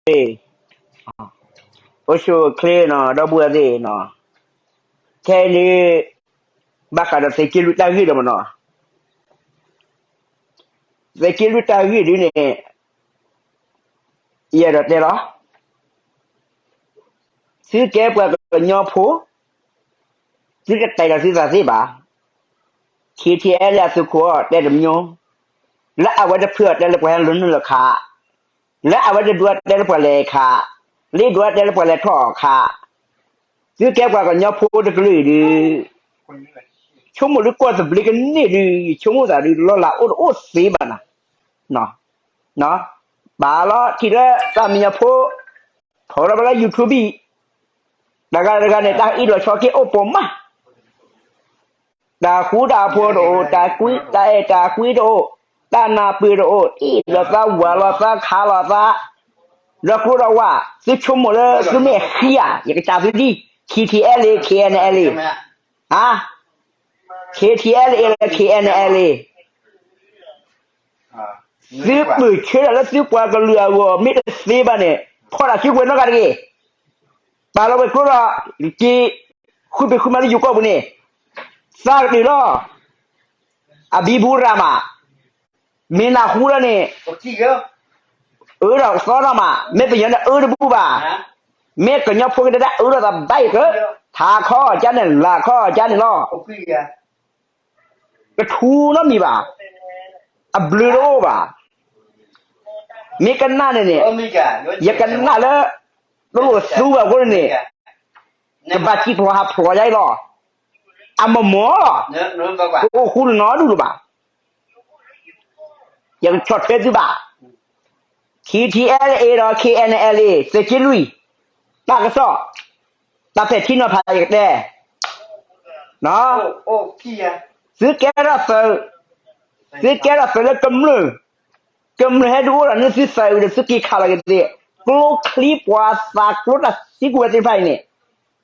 အိၣ်ဆူၣ်အိၣ်ချ့နီၤ ဒီပုၢ်ဝဲၢ်သ့ၣ်နီၤ, ခဲအံၤန့ၣ် ဘၣ်ဃးဒီးသုးက့လွံၢ်တၢ်ဂ့ၢ်ဒီးမနီၤ, သုးက့လွံၢ်တၢ်ဂ့ၢ်ဒ်န့ၣ် ယအဲၣ်ဒိးတဲလီၤ, သုကဲပှၤကညီဖိ သုတတဲာ်ဒီးသုသးသ့ဘၣ်. ခံထံအဲလ့အသုးခိၣ်အီၤတဲတမံၤ, လၢအဝဲတဖုအီၤတဲလၢပှၤဟဲလီၤနုာ်လီၤခး, လၢအဝဲတဒူအီၤတဲလၢပှၤလဲၤခး, လၢဒူအီၤတဲလၢပှၤလဲၤထီၣ်ခး, သုကဲပှၤကညီဖိတကလုာ်အံၤဒုး ဆိကမိၣ်လၢကီၢ်သဘျ့ကန့ၢ်ဒုး ယဆိကမိၣ်သးဒုး လီၢ်လၤအိၣ်တအိၣ်သ့ဘၣ်နၤ, ပာ်လီၤထံၣ်လၢတၢ်မဲာ်ညါဖိ ဖီၣ်လီၤဘၣ်လၢ YouTube တဂၤတဂၤန့ၣ် တၢ်အ့ၣ်လိာ်ဆိးက့အိၣ်ပိာ်မး, တၢ်ဃူတၢ်ဖိးတအိၣ်, တၢ်အဲၣ်တၢ်ကွံတအိၣ်, တၢ်နၢ်ပၢၢ်တအိၣ်, အ့ၣ်လိာ်သးဝၤလိာ်သးခးလိာ်သး, ဒီးကျိဒီးဝါ, သုဆိကမိၣ်လၢသုမ့ၢ်ဃံဧါ, ယကစၢ်သုဒ် ခံထံအဲလ့ KNLA, ဟါ, ခံထံအဲလ့ KNLA သုပၢၢ်ဆၢထၢၣ်လၢသုပှၤကလုာ်အဂီၢ် မ့ၢ်တသ့ဘၣ်န့ၣ် ဖီၣ်တၢ်စုကဝဲၤနီတဂၤတဂ့ၤ, ပာ်လီၤဝဲကျိဒီး က့ၤဃုပ့ၤဃုမၤလၢယိၤကီၢ်ပူၤန့ၣ်, သးကတၢၢ်လီၤ, အဘံဘူရၤမး, မ့ၢ်နၢ်ဟူလၢန့ၣ် အၢဒီးသီထီၣ်မး, မ့ၢ်ပယီၤန့ၣ်အၢတဘူၣ်ဘၣ်, မ့ၢ်ကညီဖိကဒဲဒၣ်အၢဒီးသးဘၣ်အံၤက, ထးခီကၢန့ၣ် လၤခီကၢန့ၣ်လီၤ ကထူနီတမံၤဘၣ်, အဘျုးတအိၣ်ဘၣ်, မ့ၢ်ကနၣ်န့ၣ်န့ၣ်, ယကနၣ်လၢ တလိၣ်သူဘၣ်အဃိန့ၣ်, ကဘၣ်စံးဖျိးဟးဖျိးယါအံၤလီၤ, အမမီၤလီၤ, ကအိၣ်ဃူတနီၤဒူၣ်လၢၤဘၣ်, ယကဆီၣ်ထွဲသုဘၣ်, KTLA ဒီး KNLA သုးက့လွံၢ်, တၢ်ကစီၣ်, တၢ်ပဲာ်ထံနီၤဖးယကတဲ သုကဲထီၣ်သုး, သုကဲထီၣ်သုးလၢကမျၢၢ်, ကမျၢၢ်ဟဲဒုးအိၣ်ဒီးန့ၢ်သုသးအုးဒီးသုက့ၤခးလီၤက့ၤသ့ၣ်, ကျိချံပှၤသးကျိတၢ်သံကွံာ်ဝဲသ့ၣ်တဖၣ်အံၤန့ၣ်,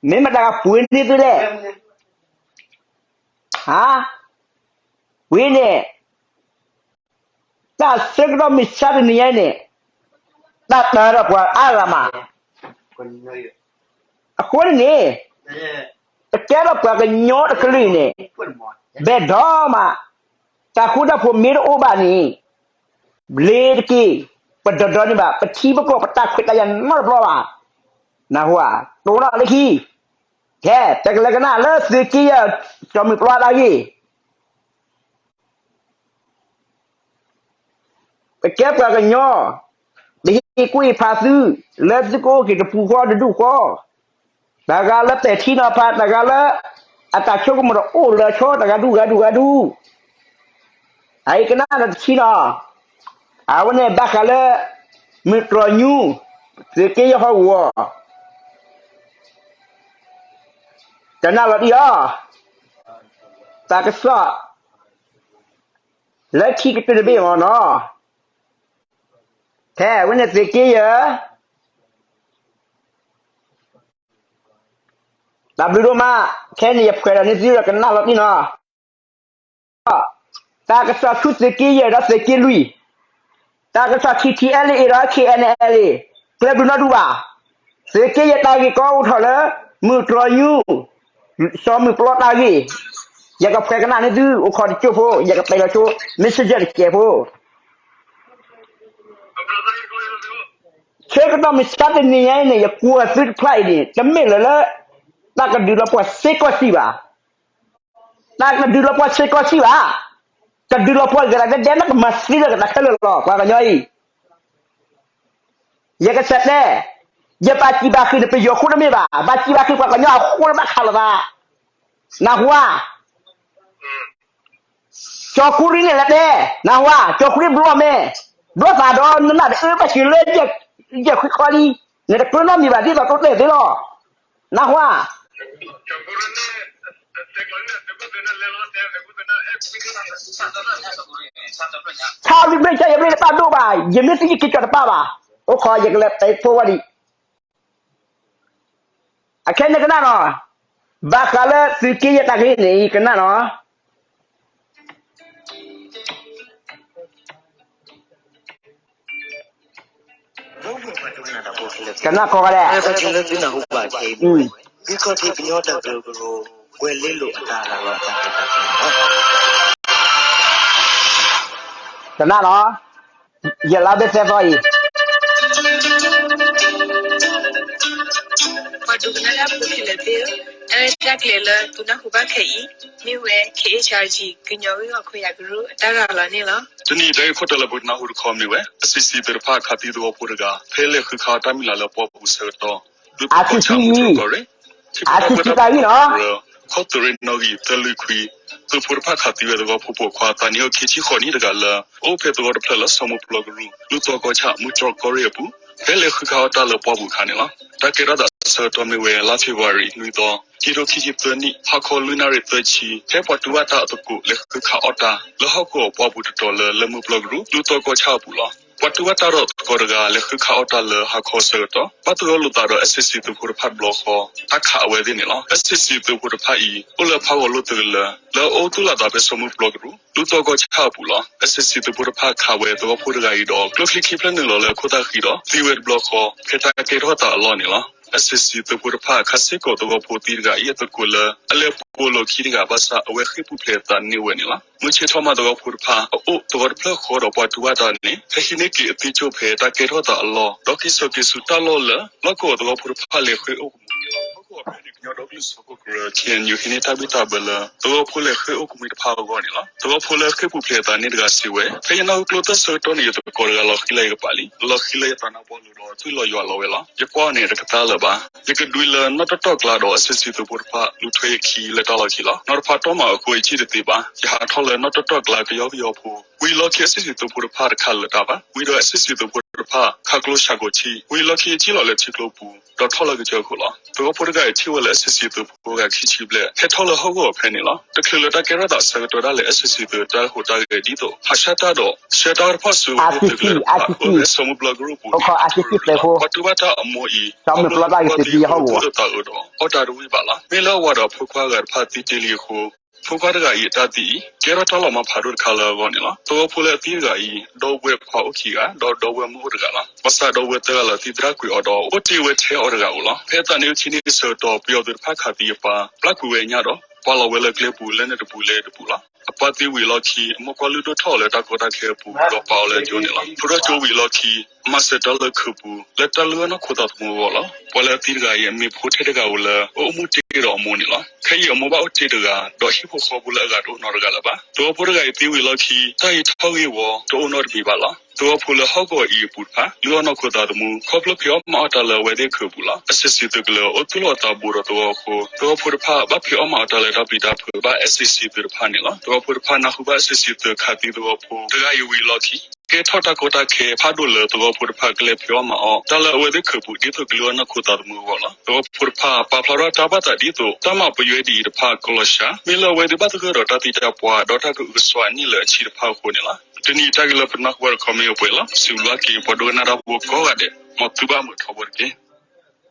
မ့ၢ်မတၤကပှ့ၤန့ၢ်သုလဲၣ်, ဟါ, ဝံၤန့ၣ် တၢ်ဆၢကတီၢ်မုၢ်ဆါတနံၤညါအံၤန့ၣ်, တၢ်တၢ်ဒီးပှၤအါဂၤမး, အဃိန့ၣ်န့ၣ်, ပကဲထီၣ်ပှၤကညီတကလုာ်အံၤန့ၣ်, ဘဲၣ်ဒီးမး, တၢ်ဃူတၢ်ဖိးမ့ၢ်တအိၣ်ဘၣ်န့ၣ်, ဘျ့တက့ၢ်, ပဒီဒီန့ၣ်ဘၣ်, ပထံပကီၢ်ပတၢ်ခွဲးတၢ်ယာ်နီတဘျီဘၣ်, နၢ်ဟူဧါ, တိၢ်နီၣ်လၢခံ, ကဲ, ပကလဲၤကနၣ်လၢသုးက့ယဲၢ် စီၤမုၢ်ပျီတၢ်ဂ့ၢ် ပကဲပှၤကညီ, ပဟ့ၣ်ကူၣ်ဟ့ၣ်ဖးသု, လၢသုကအိၣ်က့ၤတပူၤဃီတဒူၣ်ဃီ, တဂၤလၢပဲာ်ထံနီၤဖး, တဂၤလၢအတၢ်ဆိကမိၣ်တအိၣ်လၢၤဆီ, တဂၤဒူၣ်ဂၤဒူၣ်ဂၤဒူၣ်, အအံၤကနၣ်ဒီးတဆံနီၤ, အဝဲန့ၣ်ဘၣ်ဃးလၢ မုၢ်တြီၤညူ, သုးက့ယဲၢ်ဟီၣ်ကဝီၤ ကနၣ်လီၤတံၢ်အီၤ, တၢ်ကစီၣ် လၢခံကတၢၢ်တဘ့ၣ်မ့ၢ်နီၤ, ထဲဝဲန့ၣ်သုးက့ယဲၢ်, တၢ်ဘျုးဒိၣ်မး, ခဲန့ၣ်ယဖှဲးဒီးန့ၢ်သုဒီးကနၣ်လီၤတံၢ်နီၤ, တၢ်ကစီၣ်ဆူသုးက့ယဲၢ်ဒီးသုးက့လွံၢ်, တၢ်ကစီၣ် KTLA ဒီး KNLA, ကျဲဘျုးနီၢ်ဒူၣ်ဘၣ်, သုးက့ယဲၢ်တၢ်ဂ့ၢ်ကီအိၣ်ထီၣ်လၢ မုၢ်တြီၤညူ, စီၤမုၢ်ပျီတၢ်ဂ့ၢ်, ယကဖှဲးကနၣ်န့ၢ်သုအိၣ်ခိးတကၠိၢ်ဖိ, ယကပဲာ်လီၤဆိ messenger တစဲးဖိ ဆၢကတီၢ်မုၢ်ဆါတနံၤညါအံၤန့ၣ် ယကွၢ်သုတဖျၢၣ်အံၤန့ၣ် တမ့ၢ်လၢၤလၢ တၢ်ကဒုးလီၤပှီၢ်စ့ၢ်ကီးစံးဘၣ်, တၢ်ကဒုးလီၤပှီၢ်စ့ၢ်ကီးစံးဘၣ်, ကဒုးလီၤပှီၢ်ဂ့ၤဒၣ်ဒဲဒဲ နကမၤသံလၢကတၢ်ခဲလၢာ်လီၤ ပှၤကညီအံၤ, ယကစၢ်တဲ, ယဘၣ်စံးဘၣ်ဃ့ၢ်န့ၣ် ပယီၤဃိတမ့ၢ်ဘၣ်, ဘၣ်စံးဘၣ်ဃ့ၢ်ပှၤကညီအဃိတဘၣ်ခးလိာ်သး, နၢ်ဟူဧါ ကၠီၤကူရံန့ၣ်လဲၤတဲ, နၢ်ဟူဧါ, ကၠီၤကူရံဘျီမဲာ်, ဘျီသးဒီးနနၢ်တအၢဘၣ်စၢၤလၢ ယဲၢ်ခွံခီလံ, နတကြၢးနီတမံၤဘၣ် ဒ်သိးတိတဲသ့လီၤ, နၢ်ဟူဧါ, ဆါလွံၢ်ဘျ့ၣ် ဆါယဲၢ်ဘျ့ၣ်တဘၣ်ဒိၣ်ဘၣ်, ယမ့ၢ်သံယက့ၤကၠီၤတပၢ်ဘၣ်, အိၣ်ခိးယကလဲၤတဲဖိဝဲဒံး အခဲန့ၣ်ကနၣ်နီၤ, ဘၣ်ဃးလၢသုးက့ယဲၢ်တၢ်ဂ့ၢ်န့ၣ် ယကနၣ်နီၤ. ကနၣ်ကီကလဲၣ်, လၢသုနၢ်ဟူဘၣ်ခဲအံၤမ့ၢ်ဝဲ ဂံၢ်ခီၣ်ထံးကညီတၢ်ကရၢကရိ ကွဲၤလ့လိာ်အတၢ်ရၤလီၤအတၢ်ကဲထီၣ်န့ၣ်လီၤ. ကနၣ်လီၤ, ယလါဘ့သဲသီအံၤ ပှၤဒိကနၣ်တၢ်ဖိခဲလၢာ်သ့ၣ်ဧၢ, တၢ်ရဲၣ်တၢ်ကျဲၤလၢသုနၢ်ဟူဘၣ်ခဲအံၤ မ့ၢ်ဝဲ K H R G ကညီဂံၢ်ခီၣ်ခွဲးယာ်ကရူၢ်အတၢ်ရၤလီၤန့ၣ်လီၤ. တနံၤအံၤတၢ်ဂ့ၢ်ခိၣ်တီလၢပကနၢ်ဟူတခီမ့ၢ်ဝဲ S C C သုးတဖၣ်ခးသံသဝီဖိတဂၤ ဖဲလဲၤဃုခးအီၣ်တၢ်မံၤလၢပှၢ်ပူၤဆၢကတီၢ် ဒူသီကီၢ်ဆၣ်မူထီၣ်ကီၢ်ရ့ၣ် ထံဖိကီၢ်ဖိတၢ်ပၢတၢ်ပြးကရၢ ခီၣ်သုးရ့ၣ်နီၣ်ဂံၢ်သၢလွံၢ်ခွံ သုးဖိတဖၣ်ခးသံဝဲသဝီဖိပိာ်ခွါ သးနံၣ်အိၣ်ခံဆံဃိးနံၣ်တဂၤလၢ အအိၣ်ဖဲသဝီတဖျၢၣ်လၢစီၤမုၢ်ပျီကရူၢ် ဒူသီကီၢ်ဆၣ်မူထီၣ်ကီၢ်ရ့ၣ်အပူၤ ဖဲလဲၤဃုခးအီၣ်တၢ်လၢပှၢ်ပူၤအခါန့ၣ်လီၤ. တၢ်ကဲထီၣ်သးဆၢကတီၢ်မ့ၢ်ဝဲလါဖ့ၤဘြူၤအါရံၤ နွံသီ ခံထိခံဆံသၢနံၣ် ဟါခီလွံၢ်နၣ်ရံၣ်သၢဆံ ဖဲပှၤတူၢ်ဘၣ်တၢ်အသကိး လဲၤဃုခးအီၣ်တၢ် လၢဟီၣ်ကဝီၤပှၢ်ပူၤတတီၤလၢ လၢမုၢ်ပျီကရူၢ် ဒူသီကီၢ်ဆၣ်အပူၤလီၤ. ပှၤတူၢ်ဘၣ်တၢ်ဒီးသကိးတဂၤ လဲၤဃုခးအီၣ်တၢ်လၢဟါခီဆၢကတီၢ် ဘၣ်သဂၢၢ်လိာ်သးဒီး S C C သုးဖိတဖၣ်တဘျီဃီ တၢ်ခးအဝဲသ့ၣ်န့ၣ်လီၤ. S C C သုးဖိတဖၣ်အံၤ အိၣ်လၢဖးဂီၤလိာ်သုးကလၢၤ လၢအအိၣ်သူၣ်လီၤသးဖဲစီၤမုၢ်ပျီကရူၢ် ဒူသီကီၢ်ဆၣ်အပူၤလီၤ. S C C သုးဖိတဖၣ်ခးဝဲသဝီဖိတဂၤအံၤဒီး ကျိချံခံဖျၢၣ်နုာ်လီၤလၢအခိၣ်သၣ်ဃံဒီး သံဝဲတဘျီဃီ ဖဲတၢ်ကဲထီၣ်သးအလီၢ်န့ၣ်လီၤ. S C C သုးဖိတဖၣ် ခးစ့ၢ်ကီးသဝီဖိသံတဂၤအံၤအသကိးလၢ အလဲၤပိာ်လိာ်ခံတဂၤဘၣ်ဆၣ် အဝဲဃ့ၢ်ပူၤဖျဲးသးန့ၢ်ဝဲန့ၣ်လီၤ. မုၢ်ဆ့ၣ်ထီၣ်မးသဝီဖိတဖၣ် အအိၣ်သဝီတဖျၢၣ်ဃီဒီးပှၤတူၢ်ဘၣ်တၢ်န့ၣ် ဟဲဟံးန့ၢ်က့ၤအသံကၠိၣ်ဖဲတၢ်ကဲထီၣ်သးအလီၢ် ဒီးက့ၤစိာ်က့ၤဆူတၢ်လီၢ်လၢ လီၢ်ကဝီၤသဝီဖိတဖၣ်လဲၤဃ့ၢ်အိၣ်ကမှံန့ၣ်လီၤ. ဟီၣ်ကဝီၤဖဲန့ၣ် ကညီဒီကလုာ်စၢဖှိၣ်ကရၢ K N U ဟံးန့ၢ်တၢ်ဘံၣ်တၢ်ဘၢလၢ သဝီဖိလဲၤဃ့ၢ်အိၣ်ကမှံတဖၣ်အဂီၢ်န့ၣ်လီၤ. သဝီဖိလၢဃ့ၢ်ပူၤဖျဲးသးန့ၢ်တဂၤစံးဝဲ ဖဲယနၢ်ဟူကျိသၣ်ဆၢကတီၢ်န့ၣ် ယသကိးတဂၤလီၤဃံလၢယကပၤလံ. လီၤဃံလၢယသးနါပှၢ်လိၤဒီး သွံၣ်လီၤယွၤလီၤဝဲလီၤ. ယကွၢ်အီၤန့ၣ် တကသါလၢၤဘၣ်. ယကဒွံလၢနီၣ်တီၢ်တီၢ်ကျါဒီး S C C သုးဖိတဖၣ် လူၤထွဲယခံလၢတၢ်လီၢ်ခံလီၤ. နီၢ်တဖးတီၢ်မးအဃိ ယထံၣ်တသ့ဘၣ်. ယဟးထီၣ်လၢနီၣ်တီၢ်တီၢ်ကျါကယီကယီဖိ ဝံၤလီၢ်ခံ S C C သုးဖိတဖၣ်တခးလၢၤတၢ်ဘၣ်. ဝံၤဒီး S C C သုးဖိတဖၣ် ခးကျိဆးကိာ်ထံ ဝံၤလီၢ်ခံ ယကံၣ်လီၤလၢထံကျိပူၤ ဒီးထီၣ်လၢကစၢၢ်ခိၣ်လီၤ. သဝီဖိတဂၤအံၤထံၣ်ဝဲလၢ S C C သုးဖိဂၤခံဆံဘျဲၣ် ဟဲထီၣ်လၢဟီၣ်ကဝီၤဖဲန့ၣ်လီၤ. တချုးလၢတၢ်ကဲထီၣ်သးဆၢကတီၢ်ဒၣ်လဲာ် S C C သုးတၢ်ဟူးတၢ်ဂဲၤဒ်သိး ဟးဆှၢတၢ်ဒီး ဆှၢတၢ်တဖၣ်ဆူဝဲသ့ၣ်သုးကလၢၤတဖၣ် အၢ ဖဲစီၤမုၢ်ပျီကရူၢ်ပူၤ ပှၤတူၢ်ဘၣ်တၢ်အမိၢ်အံၤ အီၣ်ဘၢသဝီသံဒီးဟီၣ်ကဝီၤ သူၣ်အၢသးအၢဒီး အီၣ်တၢ်တဝံၣ်ဘၣ်လီၤ. မ့ၢ်လၢအဝၤဒီးအဖိခွါဂၤတဖၣ်သံတ့ၢ်လံအဃိ ဖိခွါတဂၤအံၤအတၢ်သံအံၤ ကဲထီၣ်တၢ်လီၤမၢ်ဖးဒိၣ်တခါလၢအဂီၢ်န့ၣ်လီၤ. သဝီဖိလၢအသံတဂၤအံၤ ဒီပုၢ်ဝဲၢ်ခွါအိၣ်ခံဂၤ ဒီးဒီပုၢ်ဝဲၢ်မုၣ်အိၣ်တဂၤလီၤ. ဘၣ်ဆၣ်ဒီပုၢ်ဝဲၢ်သၢဂၤလၢသံသရၣ်ကွံာ်အီၤဒီး အိၣ်တ့ၢ်ဝဲထဲအီၤတဂၤဧိၤလီၤ. ဖဲအသးနံၣ်အိၣ်ခံနံၣ်အဆၢကတီၢ် ပယီၤသုးတဖၣ်ခးသံအပၢ် ပျၢ်ကွံာ်ဝဲညၣ်ဒီး ပာ်လီၤဝဲလၢကျဲပူၤလၢန့ၣ်တပူၤလၢတပူၤလီၤ. အပၢ်သံဝံၤအလီၢ်ခံ အမိၢ်ကွၢ်လုၢ်ဒိၣ်ထီၣ်အီၤလၢတၢ်ကီတၢ်ခဲအပူၤ ဒီးပာ်အီၤလၢကၠိန့ၣ်လီၤ. ဖျိထီၣ်ကၠိဝံၤအလီၢ်ခံ အမၤစၢၤတၢ်လၢခၢၣ်ပူၤ လၢတၢ်လုၢ်အီၣ်နီၢ်ခိသးသမူအဂီၢ်လီၤ. ပှၤလၢအသံတဂၤအံၤ အမ့ၢ်ဖိထဲတဂၤဧိၤလၢ အအိၣ်မူတ့ၢ်ဒီးအမိၢ်န့ၣ်လီၤ. ခဲအံၤအမိၢ်ဘၣ်အိၣ်တ့ၢ်တဂၤ ဒီးဟံၣ်ဖိဃီဖိလၢအဂၤတအိၣ်နီတဂၤလၢၤဘၣ်. သဝီဖိတဂၤအံၤသံဝံၤအလီၢ်ခံ တၢ်ဂ့ၤထီၣ်ဂ့ၤဝီ တအိၣ်နီတမံၤဘၣ်လီၤ. သဝီဖိလၢဟီၣ်ကဝီၤအံၤအပူၤတဖၣ် လုၢ်အီၣ်နီၢ်ခိသးသမူ ခီဖျိဖံးအီၣ်မၤအီၣ်တၢ်လၢအဝဲသ့ၣ်ခၢၣ်ပူၤလီၤ. S C C သုးကလၢၤအိၣ်သူၣ်လီၤအသးဘူးဒီးသဝီအဃိ သဝီဖိတဖၣ်ဘၣ်ဖံးအီၣ်မၤအီၣ်တၢ်လၢတၢ်ပျံၤတၢ်ဖုးဘၣ် S C C သုးတဖၣ်န့ၣ်လီၤ. သဝီဖိတဖၣ်နၢ်ဟူဘၣ် S C C သုးခးသံသဝီဖိ တဂၤအံၤဝံၤအလီၢ်ခံ ကဲထီၣ်တၢ်ကီတၢ်ခဲဖးဒိၣ်လၢသဝီဖိတဖၣ်ကလဲၤဖံးအီၣ်မၤအီၣ် တၢ်လၢအဝဲသ့ၣ်ခၢၣ်ပူၤ ဒ်သိးကလုၢ်အီၣ်နီၢ်ခိသးသမူအဂီၢ်လီၤ. သဝီဖိတဖၣ် ပာ်ဖျါထီၣ်တၢ်ဘၣ်သးဒ်သိး တၢ်မၤပယွဲဒ်အံၤတဖၣ်ကလီၤစှၤ မ့ၢ်လၢအဝဲသ့ၣ်ဘၣ်သဂၢၢ်ဒီးတၢ်သံတၢ်ပှၢ် ဒီးတၢ်ကအုကစွါန့ၢ်လၢအဆံးတဖၣ်အဃိန့ၣ်လီၤ. တနံၤအံၤတၢ်ဂ့ၢ်လၢပနၢ်ဟူဘၣ်တခီမ့ၢ်အပှဲၤလီၤ. စံးဘျုးက့ၤပှၤဒိကနၣ်တၢ်ဖိကိးဂၤဒဲး မ်သုဘၣ်မုာ်ထီဘိတက့ၢ်.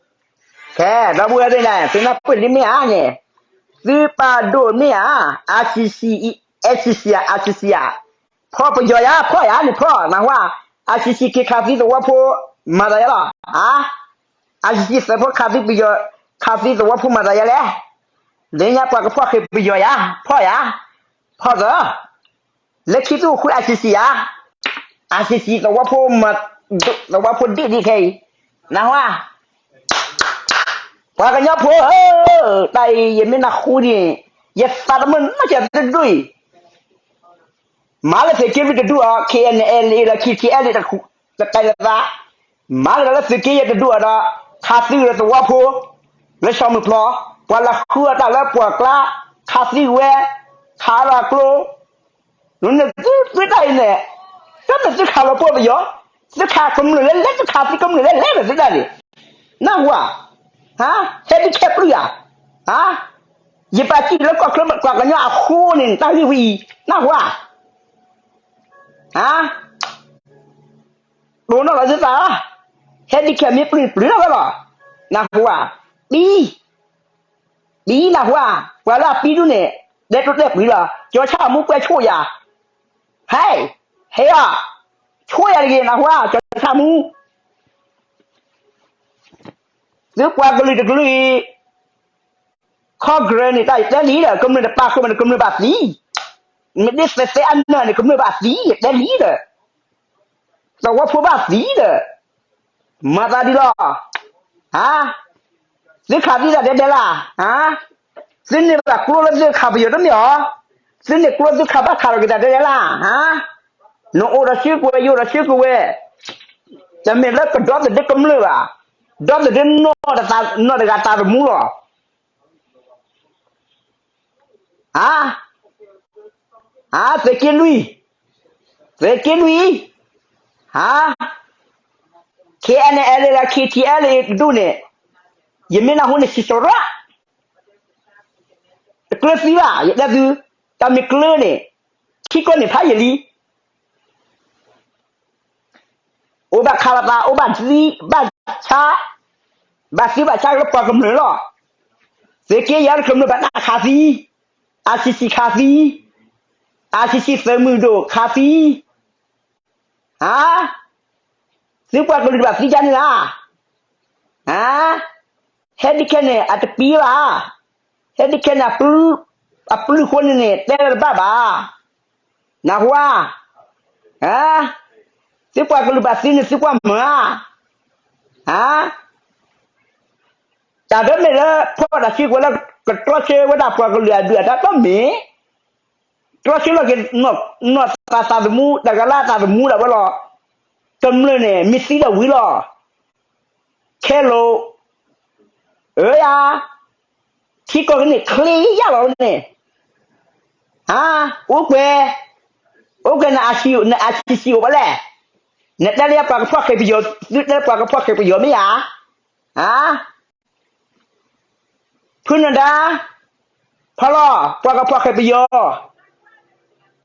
ခဲ ဒီပုၢ်ဝဲၢ်သ့ၣ်န့ၣ် သုနၢ်ပၢၢ်လံမ့ၢ်ဧါန့ၣ်, သုပာ်ဒိၣ်မ့ၢ်ဧါ, R C C, S C C ဧါ, R C C ဧါ, ဖီၣ်ပယီၤယါ, ဖီၣ်ယါန့ၣ်ဖီၣ်, နၢ်ဟူဧါ, R C C က့ၤခးသံသဝီဖိ မၤသးယါလီၤ, ဧါ, R C C သုးဖိခးသံပယီၤ, ခးသံသဝီဖိမၤသးယါလဲၣ်, လၢညါပှၤကဖီၣ်ဃ့ပယီၤယါ, ဖီၣ်ယါ, ဖီၣ်သၢ လၢခံသူၣ်အိၣ်ဃု R C C ဧါ, R C C သဝီဖိမၤ, သဝီဖိဒ့ၣ်ဒ့ၣ်ခဲအံၤ, နၢ်ဟူဧါ, ပှၤကညီဖိဧၢ, တၢ်အံၤယမ့ၢ်နၢ်ဟူန့ၣ်, ယသးတမုာ်နီတစဲးတဒူၣ်အံၤ, မၤလၢသုးက့လွံၢ်တဒူၣ်အီၤ, K N L A ဒီး K T L A တတဲလၢၤသး, မၤလၢလၢသုးက့ယဲၢ်တဒူၣ်အီၤဒီး, ခးသံဒီးသဝီဖိ, လၢစီၤမုၢ်ပျီ, ပှၤလၢဃုအီၤတၢ်လၢပှၢ်ကျါ, ခးသံဝဲ, ခးဒီးကျိ နသုသုတၢ်အံၤန့ၣ်, တမ့ၢ်သုခးလီၤပှီၢ်ပယီၤ, သုခးကမျၢၢ်လဲၣ်လဲၣ်, သုခးသုကမျၢၢ်လဲၣ်လဲၣ်လၢသုတၢ်န့ၣ်, နၢ်ဟူဧါ, ဟါ, ဟဲဒုးခဲပျုၢ်ဧါ, ဟါ, ယပာ်စံၣ်လၢကီၢ်ချၢပှၤကညီအဃိန့ၣ် တၢ်ဂ့ၢ်ဝဲအံၤ, နၢ်ဟူဧါ, ဟါ, တိၢ်နီၣ်လီၤသုသး, ဟဲဒုးခဲမ့ၢ်ပျုၢ်ပျုၢ်လီၤဝဲလီၤ, နၢ်ဟူဧါ, ပံ ပံနၢ်ဟူဧါ, ပှၤလၢအပံဒူၣ်န့ၣ်, တဲတိတဲပှံၤလီၤ, ကၠီဆၣ်မူကွဲးဆိၣ်ယၤ, ဟဲ, ဟဲအီၤ, ဆိၣ်ယၤတဂ့ၤ နၢ်ဟူဧါ, ကၠီဆၣ်မူ သုပှၤကလုာ်တကလုာ်အံၤ Congress န့ၣ် တၢ်ယတဲလံဒီး ကမျၢၢ်တပာ်ဃုာ်မးန့ၣ် ကမျၢၢ်ဘၣ်သံ, မ့ၢ်ဒ်သဲးသဲအနၢ်န့ၣ် ကမျၢၢ်ဘၣ်သံ ယတဲလံဒီး သဝီဖိဘၣ်သံဒီး မၤသးဒ်လီၤ. ဟါ, သုခးသံတၢ်ဒဲးဒဲးလၢ်, ဟါ, သုန့ၢ်ဘၣ်ကျိလၢသုခးပယီၤတမ့ၢ်ဧါ, သုန့ၢ်ကျိသုခးဘၣ်ခးထီၣ်က့ၤတၢ်ဒဲးဒဲးလၢ်, ဟါ, နအိၣ်ဒီးဆှၢကွံာ်ဝဲ ယအိၣ်ဒီးဆှၢကွံာ်ဝဲ, တမ့ၢ်လၢကဒီသဒၢကမျၢၢ်ဘၣ်, ဒီသဒၢနီၢ်တဂၤသးသမူလီၤ. ဟါ, ဟါ, သုးက့လွံၢ်, သုးက့လွံၢ်, ဟါ, KNLA လၢ KTLA တဒူၣ်န့ၣ်, ယမ့ၢ်နၢ်ဟူန့ၣ် စံးစရီ, တကျၢၤသံဘၣ် ယတဲသု, တၢ်မ့ၢ်ကျၢၤန့ၣ်, ထံကီၢ်န့ၣ်ဖးယံာ်လံ အိၣ်ဘၣ်ခးလိာ်သး အိၣ်ဘၣ်သံဘၣ်ဆါ, ဘၣ်သံဘၣ်ဆါလၢပှၤကမျၢၢ်လီၤ. သုးက့ယဲၢ်တကမျၢၢ်ဘၣ်တၢ်ခးသံ, အါဆံဆံခးသံ, အါဆံဆံသုးမုၢ်ဒိၣ်ခးသံ, ဟါ, သုပှၤကလုာ်တဘၣ်သံဒ်န့ၣ်လၢ်, ဟါ, ဟဲဒ်ခဲန့ၣ် အတပံၤဘၣ်, ဟဲဒ်ခဲန့ၣ် အပျုၢ်ဃိန့ၣ်န့ၣ် တဲလၢတဘၣ်ဘၣ် နၢ်ဟူဧါ, ဟါ, သုပှၤကလုာ်ဘၣ်သံန့ၣ် သုကွၢ်မုာ်ဧါ, ဟါ, တၢ်ဒၢမ့ၢ်လၢ ဖီၣ်တၢ်စုကဝဲၤလၢ ကတြီဆၢဝဲဒၣ်ပှၤကလုာ်အဒုၣ်အဒါတမ့ၢ်, တြီဆၢလီၤက့ၤ နီၢ်သးသးသမူ တၢ်ဂၤလၢသးသမူဒၣ်ဝဲလီၤ, ကမျၢၢ်န့ၣ် မ့ၢ်သံဒီးဝံၤလီၤ, ခဲလိာ်, အၢယၤ, ထံကီၢ်ကန့ၣ်ချ့ယၢ်လီၤန့ၣ်, ဟါ, အိၣ်ကွဲ, အိၣ်ကွဲ နအဆံဆံအိၣ်ဘၣ်လဲၣ်, နတဲလၢပှၤကဖီၣ်ဃဲၤပယီၤ သုတဲလၢပှၤကဖီၣ်ဃဲၤပယီၤမ့ၢ်ဧါ, ဟါ, ဖုနဒါ, ဖီလီၤ ပှၤကဖီၣ်ဃဲၤပယီၤ,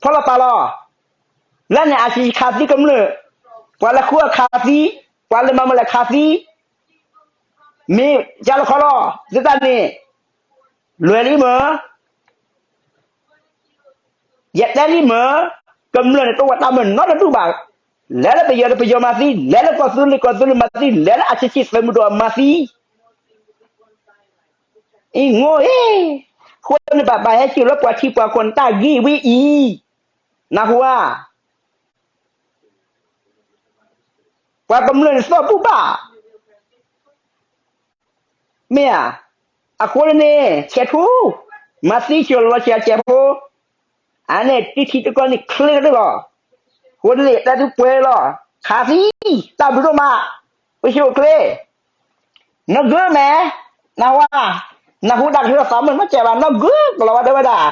ဖီလီၤပာ်လီၤ, လၢန့ၣ်အဆံခးသံကမျၢၢ်, ပှၤလၢဃုအီၣ်ခးသံ, ပှၤလၢမၤမုာ်လဲၣ်ခးသံ, မ့ၢ်ယါလီၤခီလီၤ သုတၢ်န့ၣ်, လွဲၢ်လံမ့ၢ် ယတဲလံမ့ၢ်, ကမျၢၢ်န့ၣ်တအိၣ်ဝဲတၢ်မၤနီတဒူၣ်ဘၣ်, လဲၤလၢပယီၤဒီးပယီၤမၤသံ, လဲၤလၢကီၢ်သူလ့ၤကီၢ်သူလ့ၤမၤသံ, လဲၤလၢအဆံဆံသုးမုၢ်ဒိၣ်မၤသံ, အံၤငိၢ်အံၤ, ဃိန့ၣ်ဘၣ်ဘၣ်ဟဲစိာ်လၢပှၤထံပှၤကီၢ်န့ၣ်တၢ်ဂ့ၢ်ဝဲအံၤ, နၢ်ဟူဧါ, ပှၤကမျၢၢ်န့ၣ်သီၣ်ဘူၣ်ဘၣ် မ့ၢ်ဧါ, အဃိန့ၣ် ဆဲးထူ, မၤသံကၠီၤလီၤဆဲးဆဲးထူ, အန့ၣ်တထံတကီၢ်န့ၣ်ချ့ကတၢၢ်လီၤ, အဃိန့ၣ် ယတဲသုပှဲၤလီၤ, ခးသံ, တၢ်ဘျုးဒိၣ်မး, ပှၤဆံအိၣ်ချ့, နီၢ်ဂၢၢ်မဲာ်, နၢ်ဟူ, နၢ်ဟူတၢ်ကစီၣ်သးမုာ်နီတစဲးဘၣ် နီၢ်ဂၢၢ်ကလီၤဝဲတဲဝဲဒၣ်